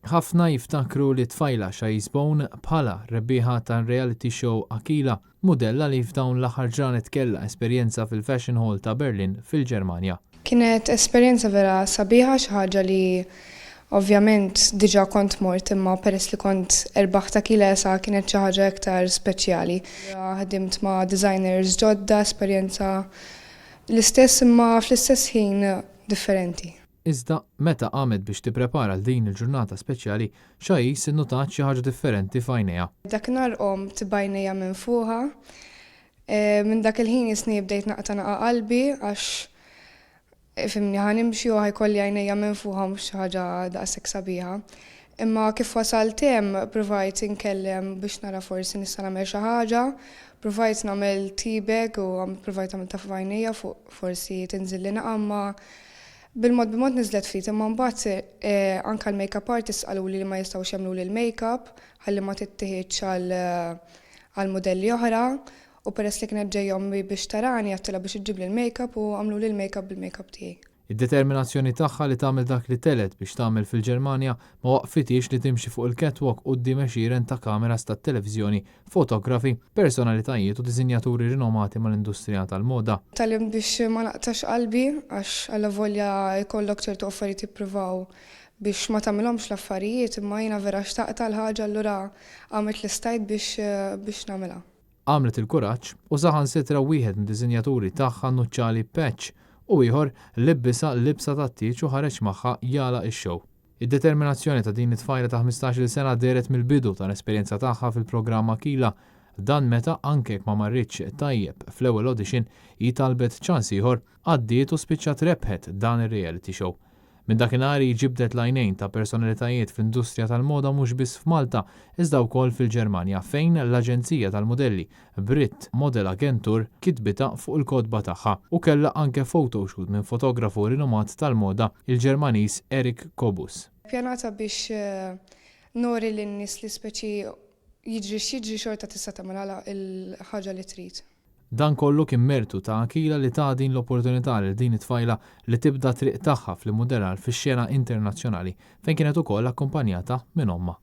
Ħafna jiftakru lit-tfajla Shaiz Bone bħala rebbieħa tar-reality show Akila, mudella li f'dawn l-aħħar ġranet kellha esperjenza fil-Fashion Hall ta' Berlin fil-Ġermanja. Kienet esperjenza vera sabiħa, xi ħaġa li ovvjament diġà kont mort imma peress li kont erbaħt Akila esa kienet xi ħaġa iktar speċjali. Ħdimt ma' designers ġodda, esperjenza l-istess imma fl-istess ħin differenti. Iżda, meta qamet biex tipprepara għal din il-ġurnata speċjali, Shaiz innutat xi ħaġa differenti f'għajnejha. Dakinhar qomt b'għajnejja minfuħa. Minn dak il-ħin jisni bdejt naqta' naqa' qalbi għax ifhimni ħa nimxi u ħa jkolli għajnejja minfuħa mhux xi ħaġa daqshekk sabiħa. Imma kif wasalt hemm pruvajt inkellem biex nara forsi nista' nagħmel xi ħaġa, pruvajt nagħmel tea bag u pruvajt għamiltha f'għajnejja fuq forsi tinżilli naqa' imma Bil-mod bil-mod niżlet ftit imma mbagħad anke l-makeup artists qaluli li ma jistgħux jagħmluli l-makeup ħalli ma tittiħidx għal mudelli oħra u peress li kienet ġejja ommi biex tarani għedtilha biex iġġibli l-makeup u għamluli l-makeup bil-makeup tiegħi. Id-determinazzjoni tagħha li tagħmel dak li telgħet biex tagħmel fil-Ġermanja ma waqqfithiex li timxi fuq il-catwalk quddiem għexieren ta' kameras tat-televiżjoni fotografi, personalitajiet u disinjaturi rinomati mal-industrija tal-moda. Tgħallimt biex ma naqtax qalbi għax allavolja jkollok ċertu affarijiet jippruvaw biex ma tagħmilhomx l-affarijiet imma jiena vera xtaqtha l-ħaġa allura għamilt li stajt biex biex nagħmilha. Għamlet il-kuraġġ u saħansitra wieħed mid-disinjaturi tagħha nuċċali patch u ieħor libbisha libsa tat-tieġ u ħareġ magħha jagħlaq ix-show. Id-determinazzjoni ta' din it-tfajla ta' 15-il sena dehret mill-bidu tal-esperjenza tagħha fil-programm Akila. Dan meta, anke jekk ma marritx tajjeb fl-ewwel audition, hi talbet ċans ieħor, għaddiet u spiċċat rebħet dan ir-reality show. Minn dakinhar hi ġibdet l-għajnejn ta' personalitajiet fl-industrija tal-moda mhux biss f'Malta, iżda wkoll fil-Ġermanja fejn l-aġenzija tal-mudelli Brit Modelagentur kitbitha fuq il-kotba tagħha u kellha anke photoshoot minn fotografu rinomat tal-moda, il-Ġermaniż Erik Kobus. Ppjanata biex nuri lin-nies li speċi jiġri x'jiġri xorta tista' tagħmilha l-ħaġa li trid. Dan kollu kien mertu ta' Akila li ta din l-opportunità lil din it-tfajla li tibda t-triq tagħha fl-immudellar fix-xena internazzjonali fejn kienet ukoll akkumpanjata minn ommha.